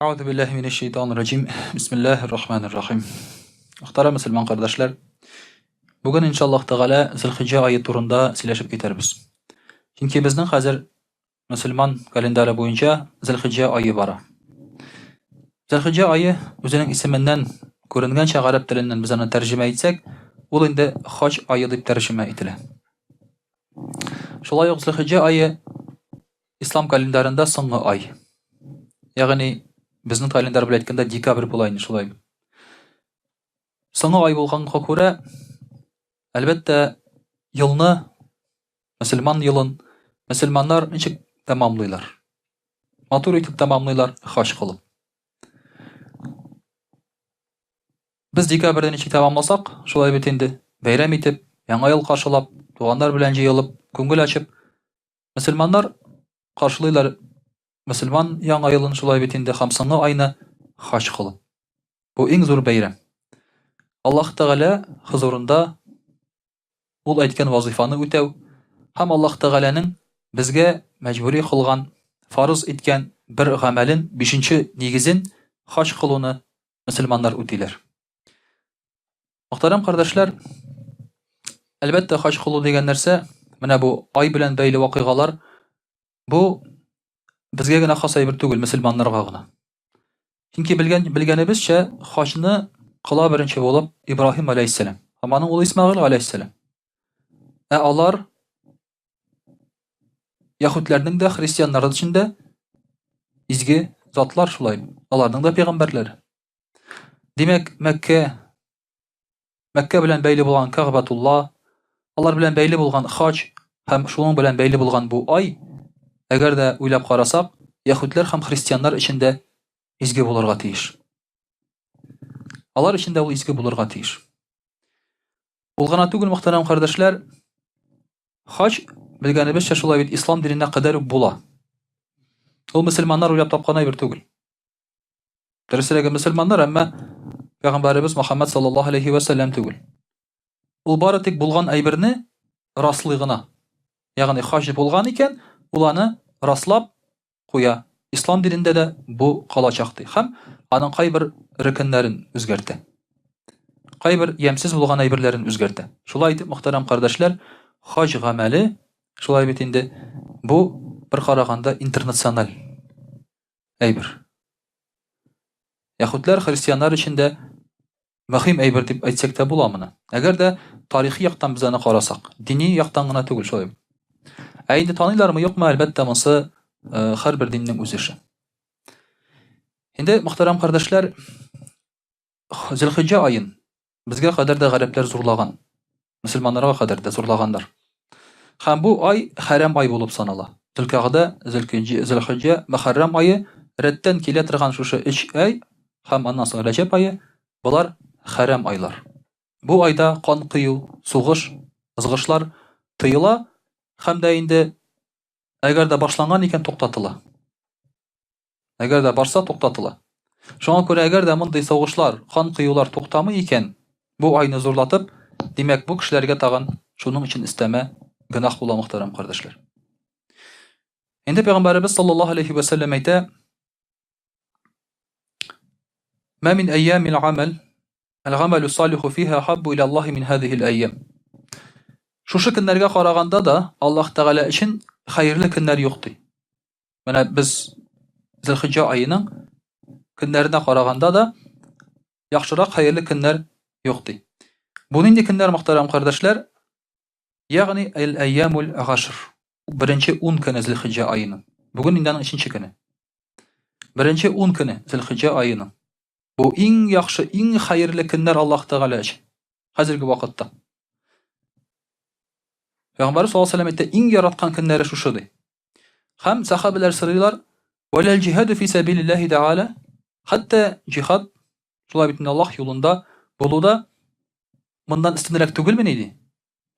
Әгъузу биллаһи минәш шәйтанир раҗим. Бисмиллаһир рахманир рахим. Мөхтәрәм мөселман кардәшләр, бүген иншаллаһ Тәгалә Зөлхиҗҗә ае турында сөйләшеп китәрбез. Чөнки безнең хәзер мөселман календаре буенча Зөлхиҗҗә ае бара. Зөлхиҗҗә ае үзенең исеменнән күренгәнчә гарәп теленнән без аны тәрҗемә итсәк, ул инде хаҗ ае дип тәрҗемә ителә. Шулай ук Зөлхиҗҗә ае Ислам календарында соңгы ай. Ягъни безнең календарь белән әйткәндә декабрь була инде шулай. Соңгы ай булганга күрә, әлбәттә, елны мөселман елын мөселманнар ничек тәмамлыйлар? Матур итеп тәмамлыйлар хаҗ кылып. Без декабрьдә ничек тәмамласак, шулай бит инде, бәйрәм итеп, яңа ел каршылап, туганнар белән җыелып, күңел ачып, Мөселманнар каршылыйлар мөселман яңа елын шулай бит инде һәм соңгы айны хаҗ кылып. Бу иң зур бәйрәм. Аллаһ Тәгалә хозурында ул әйткән вазифаны үтәү һәм Аллаһ Тәгаләнең безгә мәҗбүри кылган, фарыз иткән бер гамәлен, бишенче нигезен хаҗ кылуны мөселманнар үтиләр. Мөхтәрәм кардәшләр, әлбәттә, хаҗ кылу дигән нәрсә, менә бу ай белән бәйле вакыйгалар, бу безгә генә хас әйбер түгел, мөселманнарга гына. Чөнки белгән, белгәнебезчә, хаҗны кыла беренче булып Ибраһим алейһиссәлам һәм аның улы Исмәгыйль алейһиссәлам. Ә алар яһүдләрнең дә, христианнар өчен дә изге затлар шулай, аларның да пәйгамбәрләре. Димәк, Мәккә, Мәккә белән бәйле булган Кәгъбәтулла, алар белән бәйле булган хаҗ һәм шуның белән бәйле булган бу ай, әгәр дә уйлап карасак, яһүдләр һәм христианнар өчен дә изге булырга тиеш. Алар өчен дә ул изге булырга тиеш. Ул гына түгел, мөхтәрәм кардәшләр, хаҗ белгәнебезчә шулай бит ислам диненә кадәр үк була. Ул мөселманнар уйлап тапкан әйбер түгел. Дөресрәге мөселманнар, әмма пәйгамбәребез Мөхәммәд саллаллаһу алейхи ва сәлләм түгел. Ул бары тик булган әйберне раслый гына. Ягъни хаҗ булган икән, ул аны раслап куя. Ислам динендә дә бу калачак ди. Һәм аның кайбер рөкеннәрен үзгәртә. Кайбер ямьсез булган әйберләрен үзгәртә. Шулай итеп, мөхтәрәм кардәшләр, хаҗ гамәле, шулай бит инде, бу бер караганда интернациональ әйбер. Яһүдләр, христианнар өчен дә мөһим әйбер дип әйтсәк тә була моны. Әгәр дә тарихи яктан без аны карасак, дини яктан гына түгел шулай. Ә инде таныйлармы, юкмы, әлбәттә, монысы э, һәрбер диннең үз эше. Инде, мөхтәрәм кардәшләр, Зөлхиҗҗә аен безгә кадәр дә гарәпләр зурлаган. Мөселманнарга кадәр дә зурлаганнар. Һәм бу ай хәрам ай булып санала. Зөлкәгъдә, Зөлхиҗҗә, Мөхәррәм ае рәттән килә торган шушы өч ай һәм аннан соң Рәҗәб ае, болар хәрам айлар. Бу айда кан кою, сугыш, ызгышлар тыела һәм дә инде әгәр дә башланган икән, туктатыла. Әгәр дә барса, туктатыла. Шуңа күрә әгәр дә мондый сугышлар, кан коюлар туктамый икән, бу айны зурлатып, димәк, бу кешеләргә тагын шуның өчен өстәмә гөнаһ була, мөхтәрәм кардәшләр. Инде пәйгамбәребез саллаллаһу алейхи ва сәлләм әйтә: "Ма мин айямил амал, аль-гамалу салиху фиха ахаббу иля Аллаһи мин һазихил айям." Шушы көннәргә караганда да Аллаһ Тәгалә өчен хәерле көннәр юк ди. Менә без Зөлхиҗҗә аеның көннәренә караганда да яхшырак хәерле көннәр юк ди. Бу нинди көннәр, мөхтәрәм кардәшләр? Ягъни әл-әйямул гашр. Беренче 10 көне Зөлхиҗҗә аеның. Бүген инде аның өченче көне. Беренче 10 көне Зөлхиҗҗә аеның. Бу иң яхшы, иң хәерле көннәр Аллаһ Тәгалә өчен. Хәзерге вакытта. Пәйгамбәр саллаллаһу алейһи ва сәлләм әйтте, иң яраткан көннәре шушы ди. Һәм сәхабәләр сорыйлар, "Вәләл җиһаду фи сәбилиллаһи тәгалә?" Хәтта җиһад, шулай бит инде Аллаһ юлында булу да моннан өстенрәк түгелмени ди?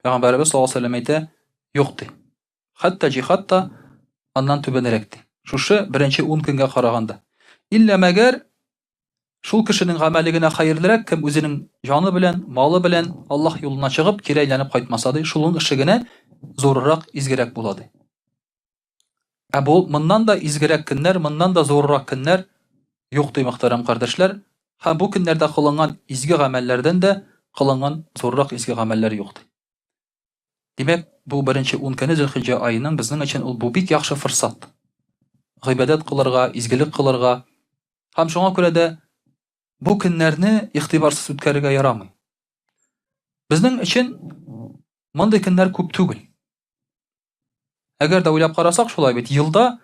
Пәйгамбәребез саллаллаһу алейһи ва сәлләм әйтә, юк ди. Хәтта җиһад та аннан түбәнрәк ди. Шушы беренче 10 көнгә караганда. Иллә мәгәр шул кешенең гамәле генә хәерлерәк, кем үзенең җаны белән, малы белән Аллаһ юлына чыгып, кире әйләнеп кайтмаса ди, шулның эше генә зуррак, изгерәк була ди. Ә бу моннан да изгерәк көннәр, моннан да зуррак көннәр юк, ди мөхтәрәм кардәшләр, һәм бу көннәрдә кылынган изге гамәлләрдән дә кылынган зуррак изге гамәлләр юк, ди. Димәк, бу беренче ун көне Зөлхиҗҗә аеның безнең өчен ул бу бик яхшы форсат. Гыйбадәт кылырга, изгелек кылырга. Һәм шуңа күрә дә бу көннәрне игътибарсыз үткәрергә ярамый. Безнең өчен мондый көннәр күп түгел. Әгәр дә уйлап карасак, шулай бит, елда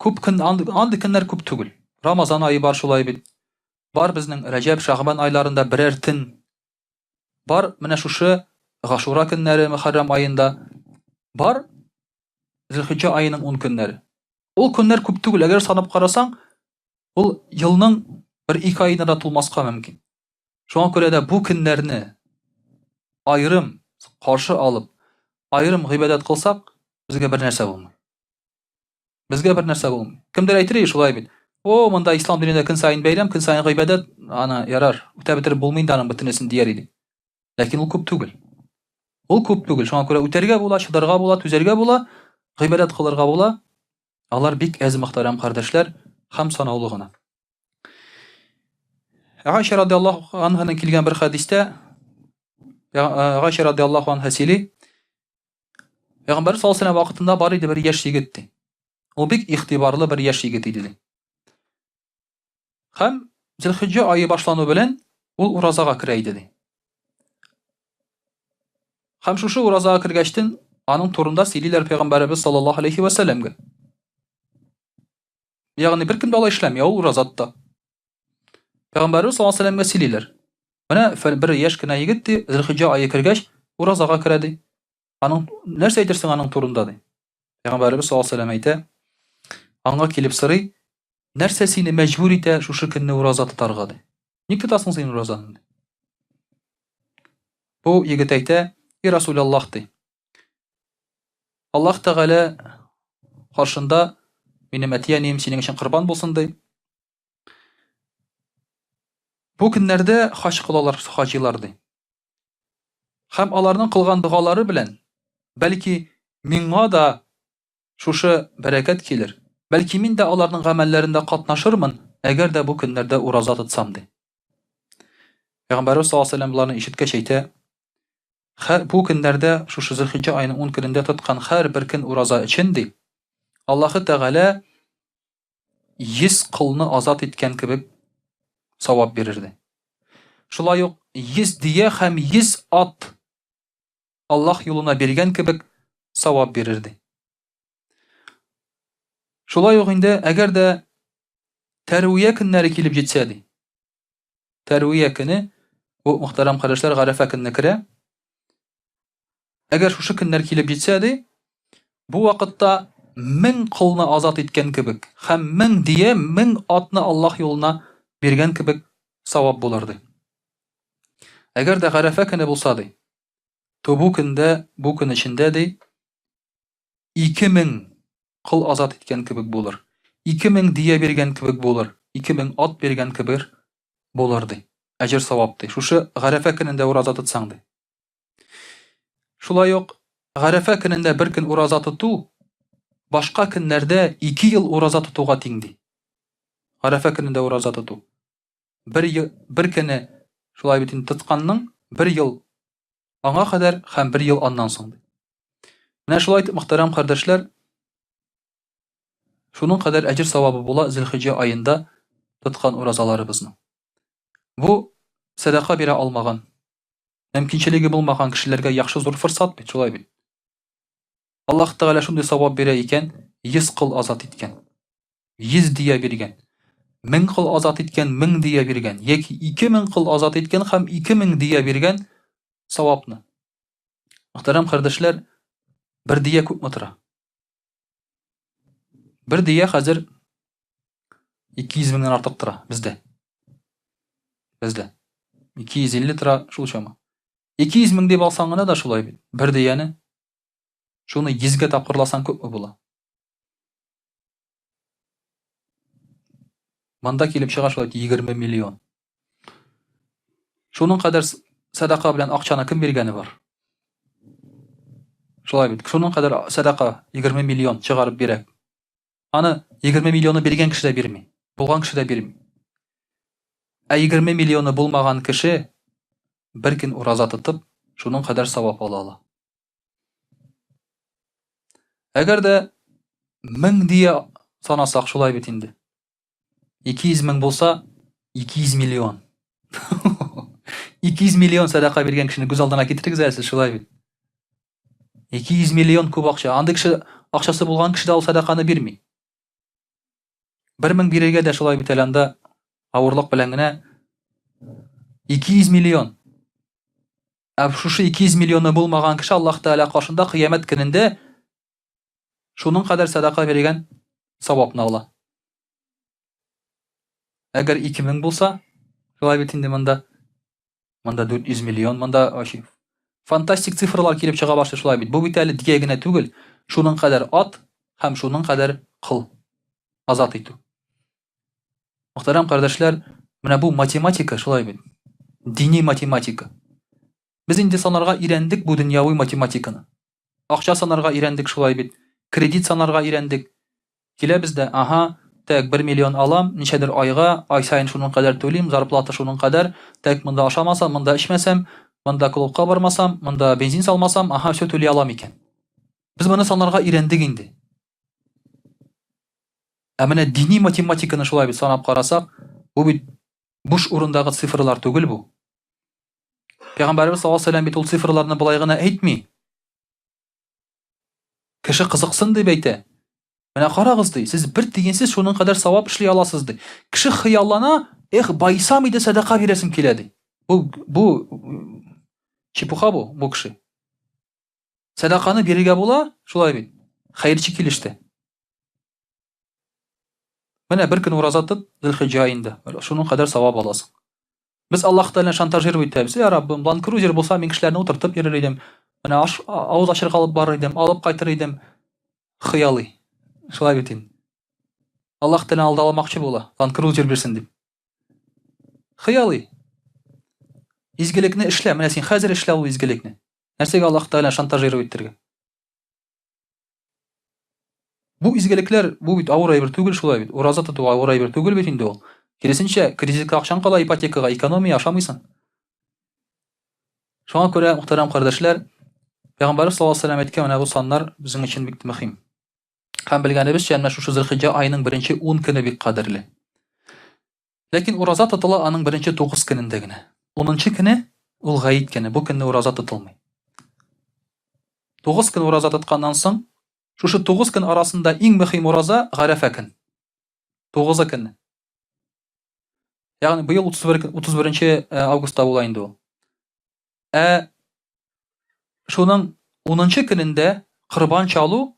күп көн андый көннәр күп түгел. Рамазан ае бар шулай бит. Бар безнең Рәҗәб, Шәгъбан айларында берәр төн. Бар менә шушы Гашура көннәре Мөхәррәм аенда. Бар Зөлхиҗҗә аеның 10 көннәре. Ул көннәр күп түгел, әгәр санап карасаң, ул елның бер ике аена да тулмаска мөмкин. Шуңа күрә дә бу көннәрне аерым каршы алып, аерым гыйбадәт кылсак, безгә бер нәрсә булмый. Безгә бер нәрсә булмый. Кемдер әйтер, шулай бит. О, монда ислам динендә көн саен бәйрәм, көн саен гыйбадәт, аны ярар, үтә бетереп булмый инде аның бөтенесен дияр иде. Ләкин ул күп түгел. Ул күп түгел. Шуңа күрә үтәргә була, чыдарга була, түзәргә була, гыйбадәт кылырга була. Алар бик әз мөхтәрәм кардәшләр һәм санаулы гына. Гайшә радиаллаһу анһадан килгән бер хәдистә Гайшә радиаллаһу анһа сөйли, Пәйгамбәр саллаллаһу алейһи вакытында бар иде бер яшь егет ди. Ул бик игътибарлы бер яшь егет иде ди. Һәм Зөлхиҗҗә ае башлану белән ул уразага керә иде ди. Һәм шушы уразага кергәчтен аның турында сөйлиләр Пәйгамбәребез саллаллаһу алейһи ва сәлләмгә. Ягъни беркем дә алай эшләми, ул ураза тота. Пәйгамбәребез саллаллаһу алейһи ва сәлләмгә сөйлиләр. Менә бер яшь кенә егет ди, Зөлхиҗҗә ае кергәч, уразага керә ди. Аның нәрсә әйтерсең аның турында ди. Пәйгамбәребез саллаллаһу алейһи ва сәлләм әйтә, аңа килеп сорый, нәрсә сине мәҗбүр итә шушы көнне ураза тотарга ди. Ник тотасың син уразаны? Бу егет әйтә, "И Расулаллаһ" ди. Аллаһ Тәгалә каршында минем әти-әнием синең өчен корбан булсын ди. Бу көннәрдә хаҗ кылалар хаҗилар ди. Һәм аларның кылган догалары белән бәлки миңа да шушы бәрәкәт килер. Бәлки мин дә аларның гамәлләрендә катнашырмын, әгәр дә бу көннәрдә ураза тотсам ди. Пәйгамбәрбез саллаллаһу алейһи ва сәлләм боларны ишеткәч әйтә, Хәр бу көннәрдә, шушы Зөлхиҗҗә аеның ун көнендә тоткан һәрбер көн ураза өчен, ди, Аллаһы Тәгалә 100 колны азат иткән кебек савап бирер, ди. Шулай ук 100 дөя һәм 100 ат Аллаһ юлына биргән кебек савап бирер, ди. Шулай ук инде, әгәр дә тәрвия көннәре килеп җитсә, ди, Тәрвия көне, бу, мөхтәрәм кардәшләр, Гарәфә көнне керә. Әгәр шушы көннәр килеп җитсә, ди, бу вакытта мең колны азат иткән кебек һәм мең дия, мең атны Аллаһ юлына биргән кебек савап булыр, ди. Әгәр дә Гарәфә көне булса, ди, то бу көндә, бу көн эчендә, ди, 2000 кол азат иткән кебек булыр, 2000 дия биргән кебек булыр, 2000 ат биргән кебер булыр, ди. Әҗер-савап, ди. Шушы Гарәфә көнендә ураза тотсаң, ди. Шулай ук Гарәфә көнендә бер көн ураза тоту башка көннәрдә ике ел ураза тотуга тиң, ди. Гарәфә көнендә ураза тоту. Бер, бер көне шулай бит инде тотканның бер ел аңа кадәр һәм бер ел аннан соң. Менә шулай итеп, мөхтәрәм кардәшләр, шуның кадәр әҗер савабы була Зөлхиҗҗә аенда тоткан уразаларыбызның. Бу сәдака бирә алмаган, мөмкинчелеге булмаган кешеләргә яхшы зур форсат бит, шулай бит. Аллаһ Тәгалә шундый савап бирә икән, 100 кол азат иткән. 100 дия биргән. 1000 кол азат иткән, 1000 дия биргән. Яки 2000 кол азат иткән һәм 2000 дия биргән савапны. Мөхтәрәм кардәшләр, бер дия күпме тора? Бер дия хәзер 200 меңнән артык тора бездә. Бездә. 250 тора шул чама. 200 мең дип алсаң гына да шулай бит. Бер дияне шуны 100гә тапкырласаң күпме була? Монда килеп чыга шулай 20 миллион. Шуның кадәр сәдака белән акчаны кем биргәне бар? Шулай бит. Шуның кадәр сәдака 20 миллион чыгарып бирә. Аны 20 миллионы биргән кеше дә бирми. Булган кеше дә бирми. Ә 20 миллионы булмаган кеше бер көн ураза тотып, шуның кадәр савап ала ала. Әгәр дә 1000 дия санасак, шулай бит инде. 200 мең булса, 200 миллион. 200 миллион сәдака биргән кешене күз алдына китерегез әле сез, шулай бит. 200 миллион күп акча. Андый кеше акчасы булган кеше дә ул сәдаканы бирми. 1000 бирергә дә шулай бит әле анда авырлык белән генә 200 миллион. Ә шушы 200 миллионы булмаган кеше Аллаһ Тәгалә каршында кыямәт көнендә шуның кадәр сәдака биргән савапны ала. Әгәр 2000 булса, шулай бит инде монда Монда 400 миллион, монда вообще фантастик цифрлар килеп чыга башлый шулай бит. Бу бит әле дия генә түгел, шуның кадәр ат һәм шуның кадәр кол азат итү. Мөхтәрәм кардәшләр, менә бу математика шулай бит. Дини математика. Без инде санарга өйрәндек бу дөньяви математиканы. Акча санарга өйрәндек шулай бит. Кредит санарга өйрәндек. Киләбез дә, аһа, тәк, бер миллион алам, ничәдер айга, ай саен шуның кадәр түлим, зарплата шуның кадәр, тәк, монда ашамасам, монда эчмәсәм, монда клубка бармасам, монда бензин салмасам, аһа, все түли алам икән. Без моны санарга өйрәндек инде. Ә менә дини математиканы шулай бит санап карасак, бу бит буш урындагы цифрлар түгел бу. Пәйгамбәребез саллаллаһу алейһи ва сәлләм бит ул цифрларны болай гына әйтми. Кеше кызыксын дип әйтә. Менә карагыз ди, сез бер тиенсез шуның кадәр савап эшли аласыз ди. Кеше хыяллана, эх, байсам иде сәдака бирәсем килә ди. Бу бу чепуха бу, бу кеше. Сәдаканы бирергә була, шулай бит. Хәерче килештә. Менә бер көн ураза тот, Зөлхиҗҗә аенда. Шуның кадәр савап аласың. Без Аллаһ Тәгаләне шантажировать итәбез. Я Раббым, Ланд Крузер булса, мин кешеләрне утыртып йөрер идем. Менә аш, авыз ачырга алып барыр идем, алып кайтыр идем. Хыялый. Шулай бит инде. Аллаһ Тәгаләне алдаламакчы була, Ланд Крузер бирсен дип. Хыялый. Изгелекне эшлә, менә син хәзер эшлә ул изгелекне. Нәрсәгә Аллаһ Тәгаләне шантажировать итәргә? Бу изгелекләр, бу бит авыр әйбер түгел шулай бит. Ураза тоту авыр әйбер түгел бит инде ул. Киресенчә, кредитка акчаң кала ипотекага, экономия ашамыйсың. Шуңа күрә, мөхтәрәм кардәшләр, Пәйгамбәрбез саллаллаһу алейһи вәсәлләм әйткән менә бу саннар безнең өчен бик мөһим. Һәм белгәнебезчә, менә шушы Зөлхиҗҗә аеның беренче 10 көне бик кадерле. Ләкин ураза тотыла аның беренче 9 көнендә генә. 10 көне ул гаит көне, бу көнне ураза тотылмый. 9 көн ураза тотканнан соң, Шушы 9 көн арасында иң мөһим ураза Гарәфә көн. 9 көне. Ягъни быел 31 31 э, августта була инде ул. Ә шуның 10 көнендә корбан чалу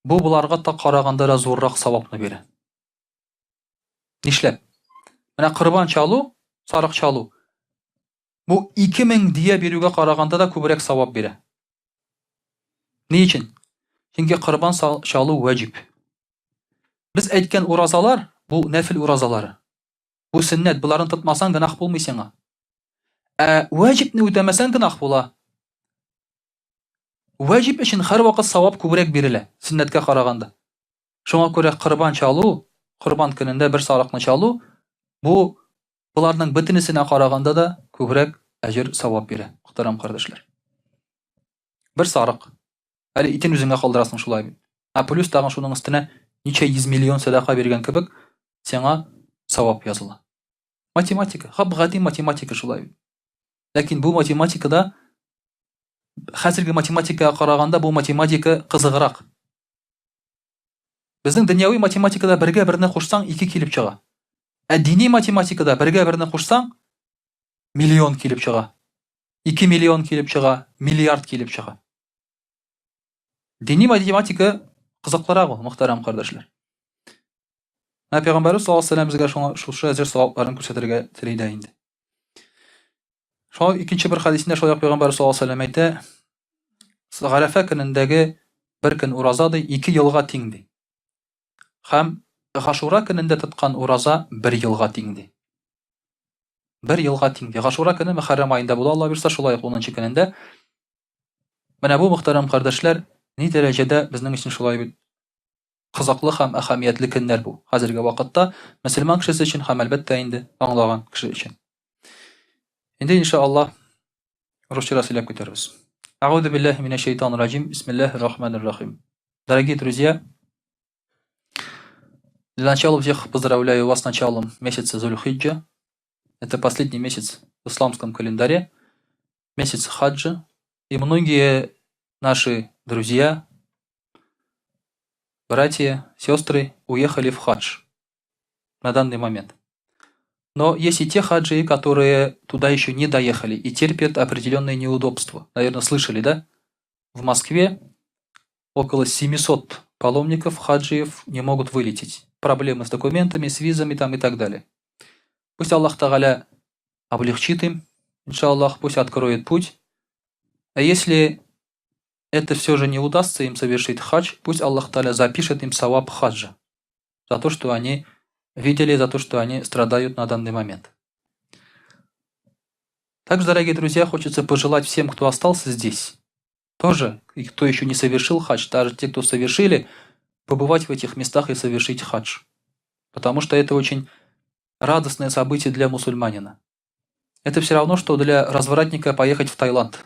бу боларга та караганда да зуррак савапны бирә. Нишләп? Менә корбан чалу, сарык чалу бу 2000 дия бирүгә караганда да күбрәк савап бирә. Ни өчен? Чөнки корбан чалу вәҗиб. Без әйткән уразалар бу нәфил уразалары. Бу сөннәт, боларын тотмасаң гөнаһ булмый сиңа. Ә вәҗибне үтәмәсәң гөнаһ була. Вәҗиб өчен һәрвакыт савап күбрәк бирелә, сөннәткә караганда. Шуңа күрә корбан чалу, корбан көнендә бер сарыкны чалу, бу Боларның бөтенесенә караганда да күбрәк әҗер савап бирә, мөхтәрәм кардәшләр. Бер сарык. Әле итен үзеңә калдырасың шулай бит. Ә плюс тагын шуның өстенә ничә йөз миллион сәдака биргән кебек сиңа савап языла. Математика, гап-гади математика шулай бит. Ләкин бу математикада хәзерге математикага караганда бу математика кызыграк. Безнең дөньяви математикада бергә берне кушсаң, ике килеп чыга. Ә дини математикада бергә берне кушсаң, миллион килеп чыга. 2 миллион килеп чыга, миллиард килеп чыга. Дини математика кызыклырак ул, мөхтәрәм кардәшләр. Ә Пәйгамбәрбез саллаллаһу алейһи вәсәлләм безгә шуңа шушы әҗер савапларын күрсәтергә тели дә инде. Шуңа икенче бер хәдисендә шулай ук Пәйгамбәр саллаллаһу алейһи вәсәлләм әйтә, Гарәфә көнендәге бер көн ураза ди, ике елга тиң ди. Һәм Гашура көнендә тоткан ураза бер елга тиң ди. Бер елга тиң ди. Гашура көне Мөхәррәм аенда була, Алла бирса, шулай ук 10 көнендә. Менә бу мөхтәрәм кардәшләр, ни дәрәҗәдә безнең өчен шулай бит. Кызыклы һәм әһәмиятле көннәр бу хәзерге вакытта мөселман кешесе өчен һәм, әлбәттә инде, аңлаган кеше өчен. Инде, иншаллаһ, русча сөйләп китәрбез. Әгъузу биллаһи минәш шайтанир раҗим. Бисмиллаһир рахманир рахим. Дорогие друзья, для начала всех поздравляю вас с началом месяца Зуль-Хиджа. Это последний месяц в исламском календаре, месяц хаджа. И многие наши друзья, братья, сестры уехали в хадж на данный момент. Но есть и те хаджи, которые туда еще не доехали и терпят определенные неудобства. Наверное, слышали, да? В Москве около 700 паломников, хаджиев не могут вылететь. Проблемы с документами, с визами там и так далее. Пусть Аллах Тагаля облегчит им, иншаллах, пусть откроет путь. А если это все же не удастся им совершить хадж, пусть Аллах Таля запишет им саваб хаджа за то, что они видели, за то, что они страдают на данный момент. Также, дорогие друзья, хочется пожелать всем, кто остался здесь, тоже, и кто еще не совершил хадж, даже те, кто совершили, побывать в этих местах и совершить хадж. Потому что это очень радостное событие для мусульманина. Это все равно, что для развратника поехать в Таиланд.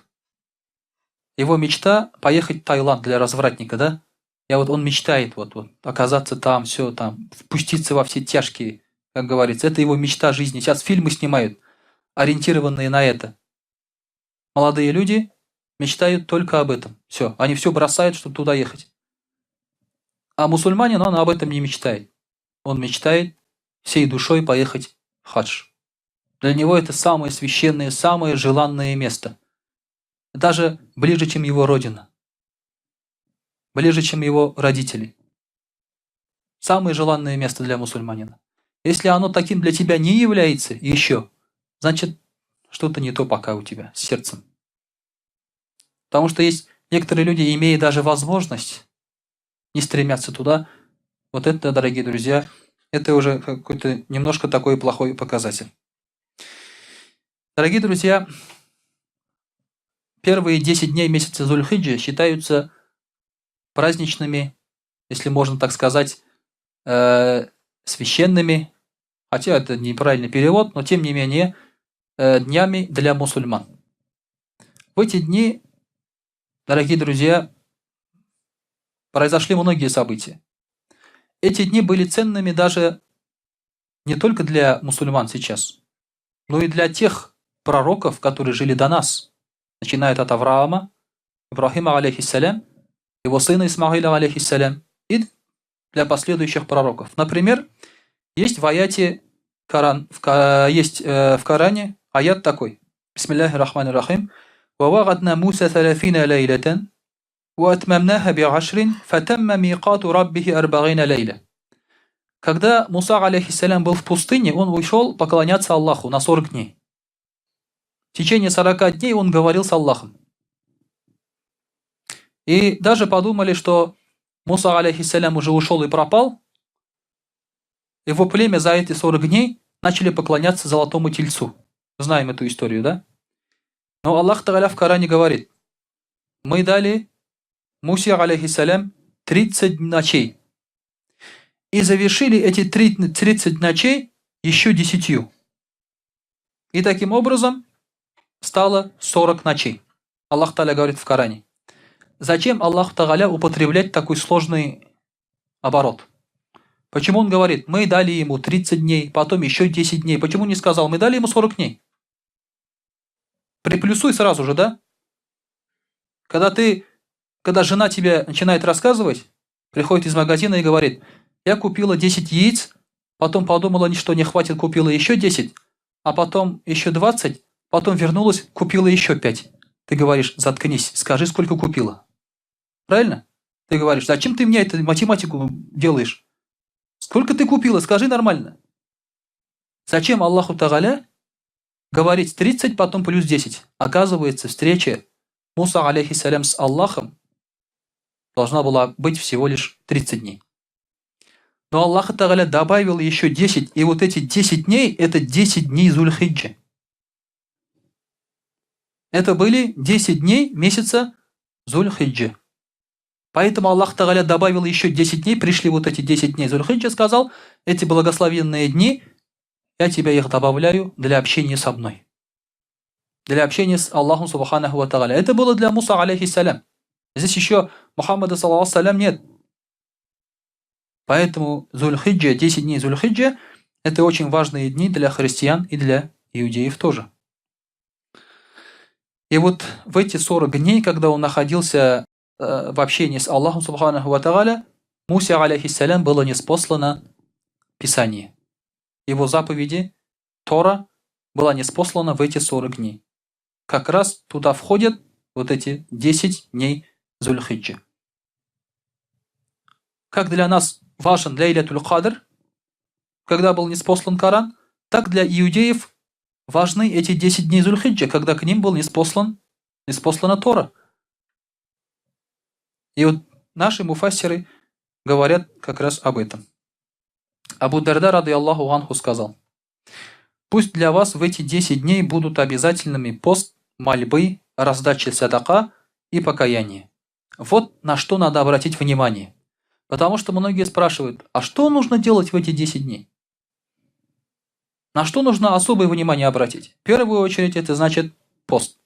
Его мечта поехать в Таиланд для развратника, да? Я вот он мечтает вот оказаться там, все там, впуститься во все тяжкие, как говорится. Это его мечта жизни. Сейчас фильмы снимают, ориентированные на это. Молодые люди мечтают только об этом. Все, они все бросают, чтобы туда ехать. А мусульманин, он об этом не мечтает. Он мечтает всей душой поехать в хадж. Для него это самое священное, самое желанное место. Даже ближе, чем его родина. Ближе, чем его родители. Самое желанное место для мусульманина. Если оно таким для тебя не является еще, значит, что-то не то пока у тебя с сердцем. Потому что есть некоторые люди, имея даже возможность, не стремятся туда. Вот это, дорогие друзья, это уже какой-то немножко такой плохой показатель. Дорогие друзья, первые 10 дней месяца Зуль-Хиджи считаются праздничными, если можно так сказать, священными, хотя это неправильный перевод, но тем не менее, днями для мусульман. В эти дни, дорогие друзья, произошли многие события. Эти дни были ценными даже не только для мусульман сейчас, но и для тех пророков, которые жили до нас, начиная от Авраама, Ибрахима, алейхиссалям, его сына Исмаиля, алейхиссалям, и для последующих пророков. Например, есть в аяте Коран, есть в Коране аят такой. Бисмиллахи рахмани рахим. وواعدنا موسى ثلاثين ليلة وأتممناها بعشر فتم ميقات ربه أربعين ليلة. Когда Муса, алейхиссалям, был в пустыне, он ушел поклоняться Аллаху на 40 дней. В течение 40 дней он говорил с Аллахом. И даже подумали, что Муса, алейхиссалям, уже ушел и пропал. Его племя за эти 40 дней начали поклоняться золотому тельцу. Знаем эту историю, да? Но Аллах Тагаля в Коране говорит: мы дали Мусе, алейхиссалям, 30 ночей. И завершили эти 30 ночей еще 10. И таким образом стало 40 ночей. Аллах Тагаля говорит в Коране. Зачем Аллах Тагаля употреблять такой сложный оборот? Почему он говорит, мы дали ему 30 дней, потом еще 10 дней? Почему не сказал, мы дали ему 40 дней? Приплюсуй сразу же, да? Когда жена тебе начинает рассказывать, приходит из магазина и говорит, я купила 10 яиц, потом подумала, что не хватит, купила еще 10, а потом еще 20, потом вернулась, купила еще 5. Ты говоришь, заткнись, скажи, сколько купила. Правильно? Ты говоришь, зачем ты мне эту математику делаешь? Сколько ты купила, скажи нормально. Зачем Аллаху Тагаля говорить 30, потом плюс 10? Оказывается, встреча Муса, алейхиссалям, с Аллахом должна была быть всего лишь 30 дней. Но Аллах Тагаля добавил еще 10, и вот эти 10 дней, это 10 дней Зуль-Хиджи. Это были 10 дней месяца Зуль-Хиджи. Поэтому Аллах Тагаля добавил еще 10 дней, пришли вот эти 10 дней. Зульхиджа сказал, эти благословенные дни, я тебя их добавляю для общения со мной. Для общения с Аллахом Субханаху Ва Тагаля. Это было для Муса, алейхиссалям. Здесь еще Мухаммада, саллаллаху салям, нет. Поэтому Зульхиджа, 10 дней Зульхиджа, это очень важные дни для христиан и для иудеев тоже. И вот в эти 40 дней, когда он находился в общении с Аллахом Субханаху Ва Тагаля, Мусе, алейхиссалям, было ниспослано Писание. Его заповеди, Тора, была ниспослана в эти 40 дней. Как раз туда входят вот эти 10 дней Зульхиджи. Как для нас важен Лейлятуль Кадр, когда был ниспослан Коран, так для иудеев важны эти 10 дней Зульхиджа, когда к ним был ниспослана Тора. И вот наши муфассиры говорят как раз об этом. Абу Дарда, рады Аллаху анху, сказал, «Пусть для вас в эти 10 дней будут обязательными пост, мольбы, раздача садака и покаяние». Вот на что надо обратить внимание. Потому что многие спрашивают, а что нужно делать в эти 10 дней? На что нужно особое внимание обратить? В первую очередь это значит пост.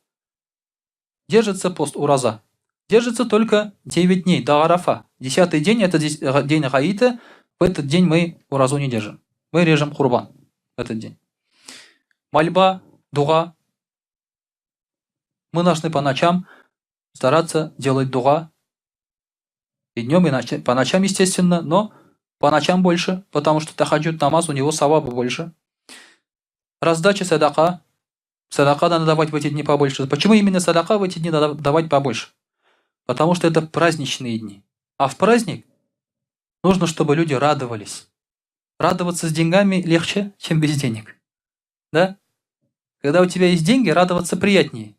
Держится пост ураза. Держится только 9 дней до Арафа. 10-й день это день Гаита. В этот день мы уразу не держим. Мы режем курбан в этот день. Мольба, дуга. Мы должны по ночам стараться делать дуга. И днем, и по ночам, естественно, но по ночам больше, потому что тахаджуд намаз, у него саваба больше. Раздача садака. Садака надо давать в эти дни побольше. Почему именно садака в эти дни надо давать побольше? Потому что это праздничные дни. А в праздник нужно, чтобы люди радовались. Радоваться с деньгами легче, чем без денег. Да? Когда у тебя есть деньги, радоваться приятнее.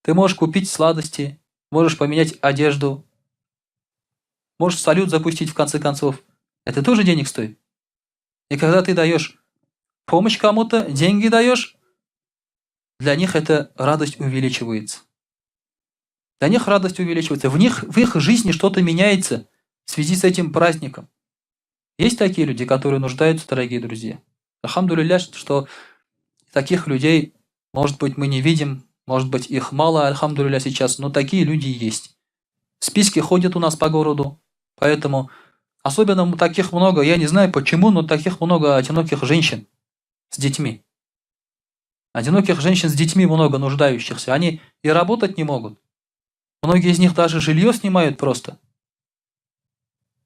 Ты можешь купить сладости, можешь поменять одежду, можешь салют запустить в конце концов. Это тоже денег стоит. И когда ты даешь помощь кому-то, деньги даешь, для них эта радость увеличивается. Для них радость увеличивается. В их жизни что-то меняется в связи с этим праздником. Есть такие люди, которые нуждаются, дорогие друзья. Альхамдулилля, что таких людей, может быть, мы не видим, может быть, их мало, альхамдулилля, сейчас, но такие люди есть. Списки ходят у нас по городу, поэтому особенно таких много, я не знаю почему, но таких много одиноких женщин с детьми. Одиноких женщин с детьми много нуждающихся. Они и работать не могут. Многие из них даже жилье снимают просто.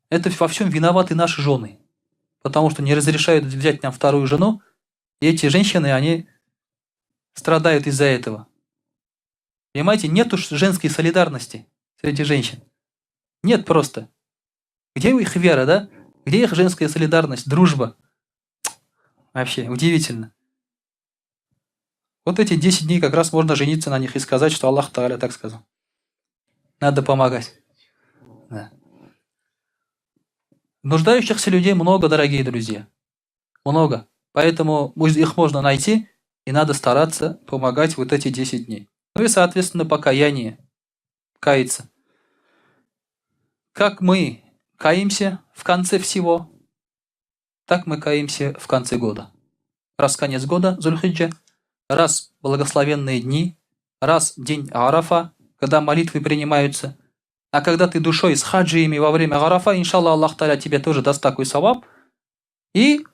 Это во всем виноваты наши жены. Потому что не разрешают взять нам вторую жену. И эти женщины, они страдают из-за этого. Понимаете, нет уж женской солидарности среди женщин. Нет просто. Где их вера, да? Где их женская солидарность, дружба? Вообще, удивительно. Вот эти 10 дней как раз можно жениться на них и сказать, что Аллах Тааля так сказал. Надо помогать. Да. Нуждающихся людей много, дорогие друзья. Много. Поэтому их можно найти, и надо стараться помогать вот эти 10 дней. Ну и, соответственно, покаяние. Каяться. Как мы каемся в конце всего, так мы каемся в конце года. Раз конец года, Зульхиджа, раз благословенные дни, раз день Арафа, когда молитвы принимаются. А когда ты душой с хаджиями во время Арафа, иншаллах, Аллах Таля тебе тоже даст такой саваб, и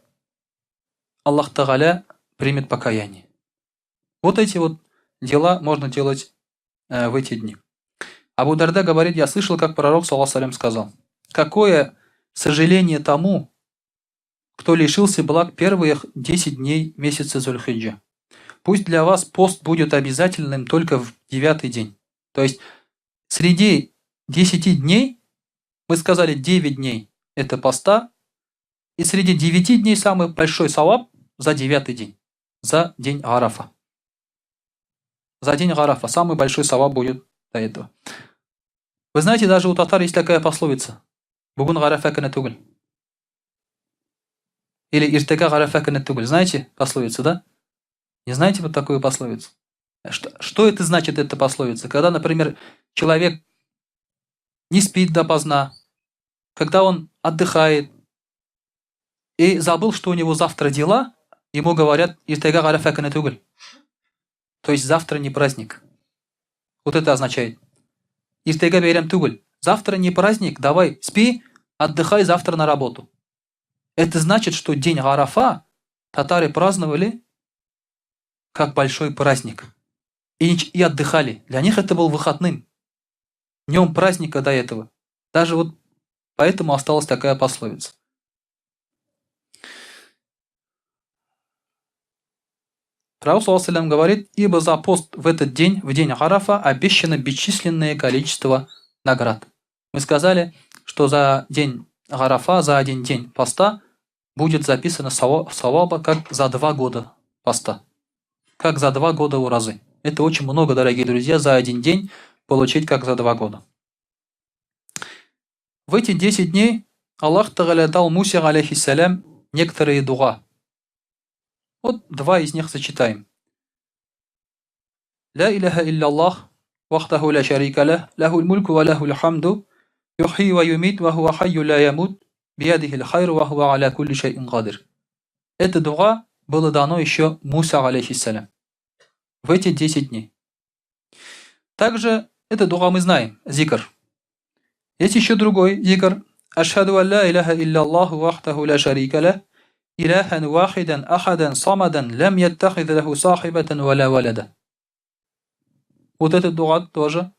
Аллах Тагаля примет покаяние. Вот эти вот дела можно делать в эти дни. Абу Дарда говорит, я слышал, как пророк, саллаллаху сказал, какое сожаление тому, кто лишился благ первых 10 дней месяца Зульхиджа. Пусть для вас пост будет обязательным только в 9-й день. То есть среди 10 дней, мы сказали 9 дней это поста, и среди 9 дней самый большой саваб за 9-й день, за день Арафа. За день Арафа самый большой саваб будет до этого. Вы знаете, даже у татар есть такая пословица. Бүген Гарәфә көне түгел. Или иртәгә Гарәфә көне түгел. Знаете пословицу, да? Не знаете вот такую пословицу? Что это значит, эта пословица? Когда, например, человек не спит допоздна, когда он отдыхает и забыл, что у него завтра дела, ему говорят, иртәгә Гарәфә көне түгел. То есть завтра не праздник. Вот это означает. Иртәгә бәйрәм түгел. Завтра не праздник, давай спи, отдыхай завтра на работу. Это значит, что день Арафа татары праздновали как большой праздник. И отдыхали. Для них это был выходным. Днем праздника до этого. Даже вот поэтому осталась такая пословица. Пророк саллаллаху говорит, ибо за пост в этот день, в день Арафа, обещано бесчисленное количество наград. Мы сказали, что за день Арафа, за один день поста будет записано саваба, как за 2 года поста. Как за 2 года уразы. Это очень много, дорогие друзья, за один день получить, как за 2 года. В эти 10 дней Аллах Тагаля дал Мусе, алейхиссалям, некоторые дуа. Вот два из них зачитаем. لا إله إلا الله، وحده لا شريك له، له الملك وله الحمد، يحيي ويميت وهو حي لا يموت، بيده الخير وهو على كل شيء قدير. Это дуа было дано еще Муса, алейхиссалям, в эти 10 дней. Также это дуа мы знаем, зикр. Есть еще другой зикр. أشهد أن لا إله إلا الله وحده لا شريك له، إلها واحدا أحدا صمدا لم يتخذ له صاحبة ولا ولدا. Вот этот дуа тоже,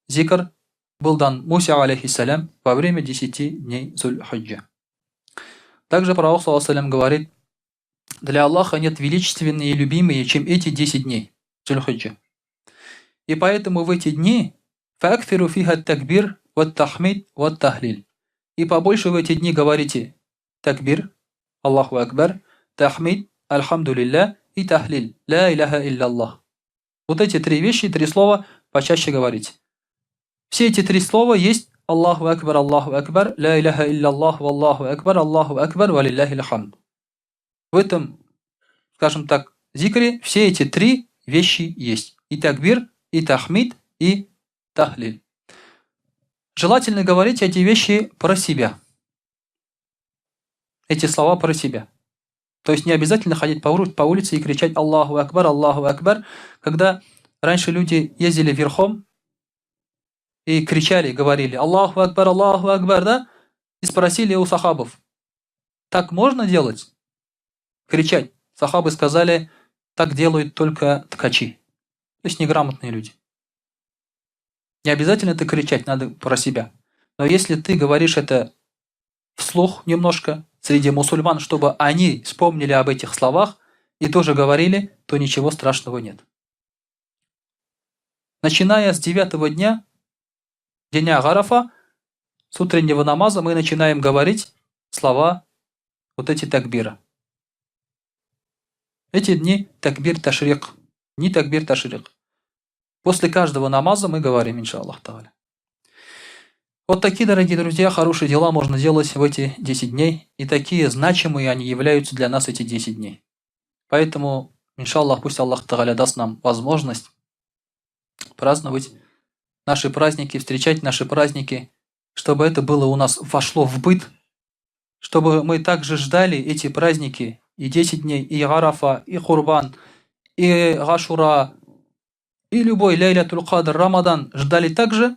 зикр, был дан Мусе, алейхиссалям, во время 10 дней Зуль-Хаджа. Также Пророк, саллаллаху, говорит, для Аллаха нет величественнее и любимее, чем эти 10 дней Зуль-Хаджа. И поэтому в эти дни فأكثروا فيها التكبير والتحميد والتهليل. И побольше в эти дни говорите такбир, Аллаху Акбар, тахмид, альхамдулилля и тахлиль, ля иляха илля. Вот эти три вещи, три слова почаще говорите. Все эти три слова есть Аллаху Акбар, Аллаху Акбар, ля иляха илля Аллах, Аллаху Акбар, Аллаху Акбар, валилляхи хамд. В этом, скажем так, зикре все эти три вещи есть. И такбир, и тахмид, и тахлиль. Желательно говорить эти вещи про себя. Эти слова про себя. То есть не обязательно ходить по улице и кричать «Аллаху Акбар, Аллаху Акбар». Когда раньше люди ездили верхом и кричали, говорили «Аллаху Акбар, Аллаху Акбар», да? И спросили у сахабов, так можно делать? Кричать. Сахабы сказали, так делают только ткачи. То есть неграмотные люди. Не обязательно это кричать, надо про себя. Но если ты говоришь это вслух немножко среди мусульман, чтобы они вспомнили об этих словах и тоже говорили, то ничего страшного нет. Начиная с девятого дня, дня Арафа, с утреннего намаза мы начинаем говорить слова вот эти такбира. Эти дни такбир ташрик, не такбир ташрик. После каждого намаза мы говорим, иншаллах та'аля. Вот такие, дорогие друзья, хорошие дела можно делать в эти 10 дней. И такие значимые они являются для нас, эти 10 дней. Поэтому, иншаллах, пусть Аллах Тагаля даст нам возможность праздновать наши праздники, встречать наши праздники, чтобы это было у нас, вошло в быт, чтобы мы также ждали эти праздники, и 10 дней, и Арафа, и Курбан, и Гашура, и любой Ляйлятуль Кадр, Рамадан ждали так же,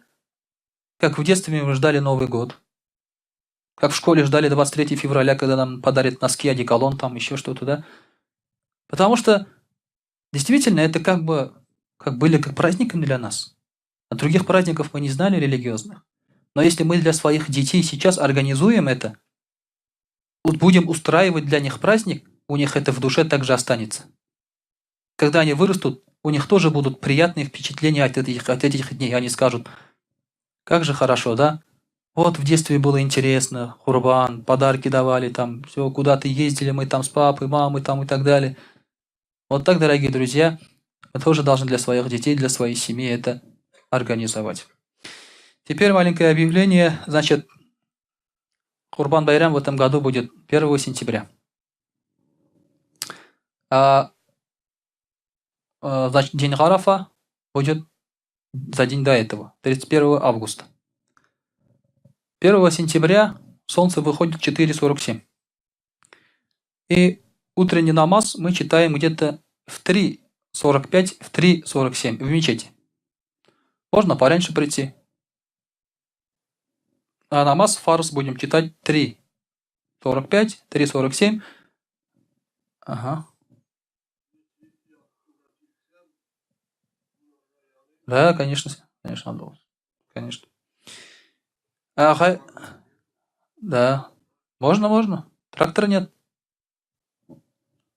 как в детстве мы ждали Новый год. Как в школе ждали 23 февраля, когда нам подарят носки, одеколон, там еще что-то, да? Потому что действительно это как бы как были как праздником для нас. А других праздников мы не знали религиозных. Но если мы для своих детей сейчас организуем это, будем устраивать для них праздник, у них это в душе также останется. Когда они вырастут, у них тоже будут приятные впечатления от этих дней. Они скажут, как же хорошо, да? Вот в детстве было интересно, Курбан, подарки давали, там, все, куда-то ездили мы там с папой, мамой там и так далее. Вот так, дорогие друзья, мы тоже должны для своих детей, для своей семьи это организовать. Теперь маленькое объявление. Значит, Курбан Байрам в этом году будет 1 сентября. А, значит, день Арафа будет за день до этого, 31 августа. 1 сентября солнце выходит в 4:47. И утренний намаз мы читаем где-то в 3:45, в 3:47 в мечети. Можно пораньше прийти. А намаз фарз будем читать 3:45, 3:47. Ага. Да, конечно, конечно, надо. Конечно. Ага. Да. Можно, можно. Трактора нет.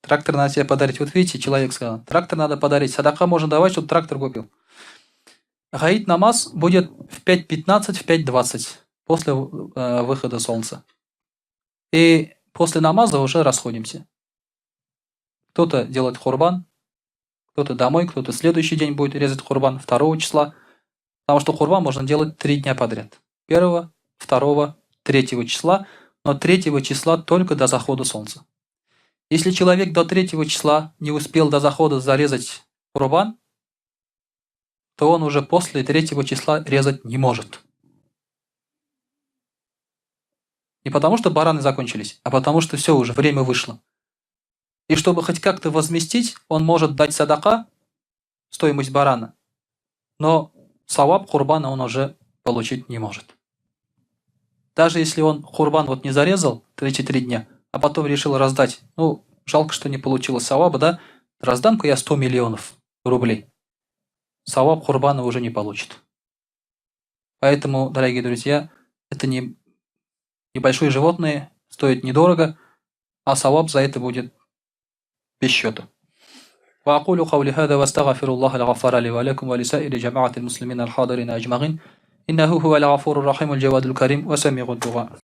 Трактор надо себе подарить. Вот видите, человек сказал, трактор надо подарить. Садака можно давать, чтобы трактор купил. Гаид намаз будет в 5:15, в 5:20 после выхода солнца. И после намаза уже расходимся. Кто-то делает курбан, кто-то домой, кто-то следующий день будет резать курбан, 2 числа. Потому что курбан можно делать 3 дня подряд. 1, 2, 3 числа, но 3 числа только до захода солнца. Если человек до 3 числа не успел до захода зарезать курбан, то он уже после 3 числа резать не может. Не потому, что бараны закончились, а потому, что все уже, время вышло. И чтобы хоть как-то возместить, он может дать садака, стоимость барана, но саваб курбана он уже получить не может. Даже если он курбан вот не зарезал 33 дня, а потом решил раздать, жалко, что не получилось саваба, да, раздам-ка я 100 миллионов рублей. Саваб курбана уже не получит. Поэтому, дорогие друзья, это не небольшие животные, стоят недорого, а саваб за это будет без счета. وأقول قولي هذا واستغفر الله الغفار لي ولكم ولسائر جماعة المسلمين الحاضرين أجمعين إنه هو الغفور الرحيم الجواد الكريم وسميع الدعاء.